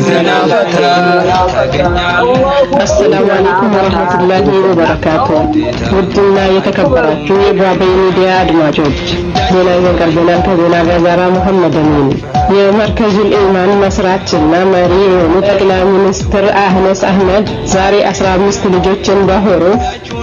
ዘና ፈታ ታገኛለህ። አሰላሙ አለይኩም ወረህመቱላሂ ወበረካቱ። ውድና የተከበራችሁ የጓበይ ሚዲያ አድማጮች፣ ዜና ይዘን ቀርበናል። ከዜና ጋር ዛራ መሐመድ አሚን። የመርከዙል ኢማን መስራችና መሪ የሆኑ ጠቅላይ ሚኒስትር አህነስ አህመድ ዛሬ 15 ልጆችን በሁሩፍ፣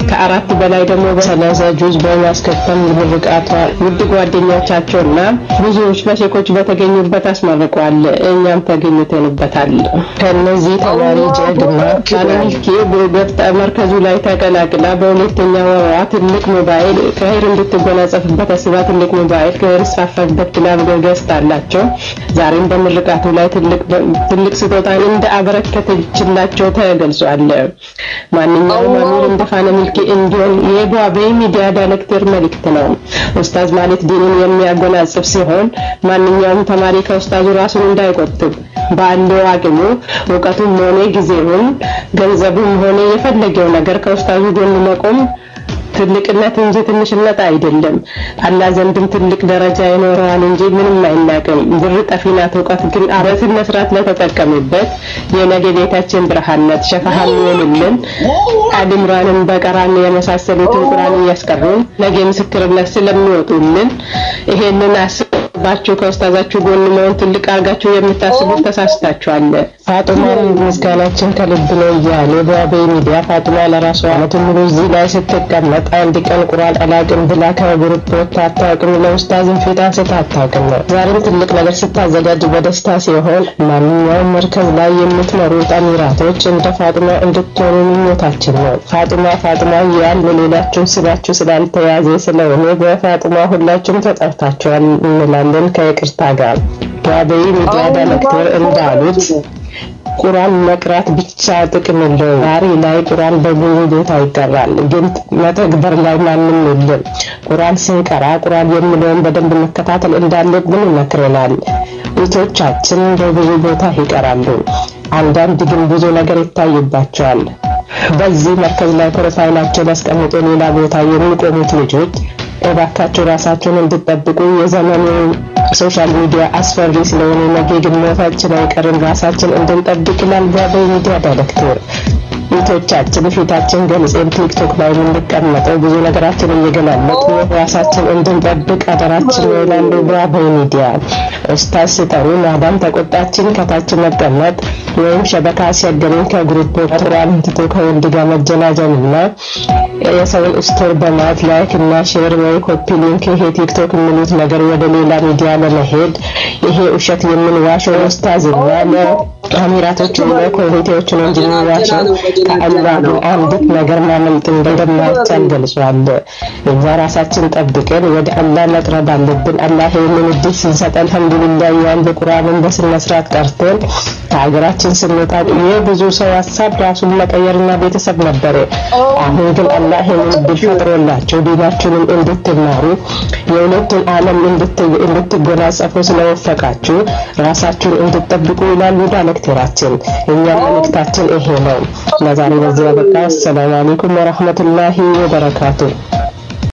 ከአራት በላይ ደግሞ በ30 ጁዝ በማስከተም ምርቃቷ ውድ ጓደኞቻቸውና ብዙዎች መሼኮች በተገኙበት አስመርቋል። እኛም ተገኝተንበታል። ከነዚህ ተማሪ ጀግና ባለሚልኪ ገብታ መርከዙ ላይ ተቀላቅላ በሁለተኛ ወሯ ትልቅ ሞባይል ከሄር እንድትጎናጸፍበት አስባ ትልቅ ሞባይል ከሄር ይስፋፋበት ብላ ገዝታላቸው ዛሬም በምርቃቱ ላይ ትልቅ ስጦታ እንደ አበረከተችላቸው ተገልጿል። ማንኛውም አሚር እንደ ፋና ሚልኪ እንዲሆን የጓቤ ሚዲያ ዳይሬክተር መልእክት ነው። ኡስታዝ ማለት ዲንን የሚያጎናጽፍ ሲሆን ማንኛውም ተማሪ ከኡስታዙ ራሱን እንዳይቆጥብ ባለው አቅሙ እውቀቱም ሆነ ጊዜውን ገንዘቡም ሆነ የፈለገው ነገር ከኡስታዙ ጎን መቆም ትልቅነት እንጂ ትንሽነት አይደለም። አላህ ዘንድም ትልቅ ደረጃ ይኖረዋል እንጂ ምንም አይናቅም። ብር ጠፊ ናት፣ እውቀት ግን በስነ ስርዓት ለተጠቀምበት የነገ ቤታችን ብርሃን ናት። ሸፋሃ የሚሆንልን አልኢምራንን በቀራን የመሳሰሉትን ቁርአን እያስቀሩን ነገ ምስክርነት ስለሚወጡልን ይሄንን አስባችሁ ከኡስታዛችሁ ጎን መሆን ትልቅ አድርጋችሁ የምታስቡት ተሳስታችኋል። ፋጡማን ምስጋናችን ከልብ ነው እያሉ በአበይ ሚዲያ ፋጡማ ለራሷ ዓመቱን ሙሉ እዚህ ላይ ስትቀመጥ አንድ ቀን ቁርአን አላቅም ብላ ከ group ወጥታ አታውቅም። ለኡስታዝም ፊት አንስታ አታውቅም ነው። ዛሬም ትልቅ ነገር ስታዘጋጅ በደስታ ሲሆን ማንኛውም መርከዝ ላይ የምትመሩ አሚራቶች እንደ ፋጡማ እንድትሆኑ ምኞታችን ነው። ፋጡማ ፋጡማ እያልን ሌላችሁም ስማችሁ ስላልተያዘ ስለሆነ በፋጡማ ሁላችሁም ተጠርታችኋል እንላለን ከይቅርታ ጋር። በአበይ ሚዲያ ዳይሬክተር እንዳሉት ቁርአን መቅራት ብቻ ጥቅም የለውም። ዛሬ ላይ ቁርአን በብዙ ቦታ ይቀራል፣ ግን መተግበር ላይ ማንም የለም። ቁርአን ስንቀራ ቁርአን የሚለውን በደንብ መከታተል እንዳለብን ይመክረናል። እህቶቻችን በብዙ ቦታ ይቀራሉ፣ አንዳንድ ግን ብዙ ነገር ይታይባቸዋል። በዚህ መርከዝ ላይ profile ኣቸውን አስቀምጦ ሌላ ቦታ የሚቆሙት ልጆች እባካችሁ ራሳቸውን እንድጠብቁ፣ የዘመኑ social media አስፈሪ ስለሆነ ነገ ግሞታችን አይቀርም፣ ራሳችን እንድንጠብቅ ይላል ጓበይ ሚዲያ ዳይሬክተር። እህቶቻችን ፊታችን ገልጸን ቲክቶክ ላይ የምንቀመጠው ብዙ ነገራችን እየገላለጥ ራሳችን እንድንጠብቅ አደራችን ነው ይላሉ ጓበይ ሚዲያ። ኡስታዝ ሲጠሩ ማዳም ተቆጣችን ከታች መቀመጥ ወይም شبكة አስቸገረኝ ከ group ቁርአን ትቶ ከወንድ ጋር መጀናጀንና የሰውን story በማየት like እና share ወይ copy link ይሄ ቲክቶክ የሚሉት ነገር ወደ ሌላ ሚዲያ ለመሄድ ይሄ ውሸት የምንዋሸው ኡስታዝና ለአሚራቶች ለኮሚቴዎች ነው እንጂ የምንዋሸው ከአላህ ግን አንዲት ነገር ማመልጥ እንደማይቻል ገልጿል። እኛ ራሳችን ጠብቀን ወደ አላህ መቅረብ አለብን። አላህ ይህንን እድል ሲሰጥ አልሐምዱሊላህ እያልን ቁርአንን በስነ ስርዓት ቀርተን ከሀገራችን ስንወጣ የብዙ ሰው ሀሳብ ራሱን መቀየርና ቤተሰብ ነበረ። አሁን ግን አላህ ይህንን እድል ፈጥሮላቸው ዲናችሁንም እንድትማሩ የሁለቱን ዓለም እንድትጎናጸፉ ስለወፈቃችሁ ራሳችሁን እንድትጠብቁ ይላሉ ዳይሬክተራችን። እኛም መልእክታችን ይሄ ነው። ለዛሬ በዚህ ያበቃ። አሰላሙ አለይኩም ወረህመቱላሂ ወበረካቱ።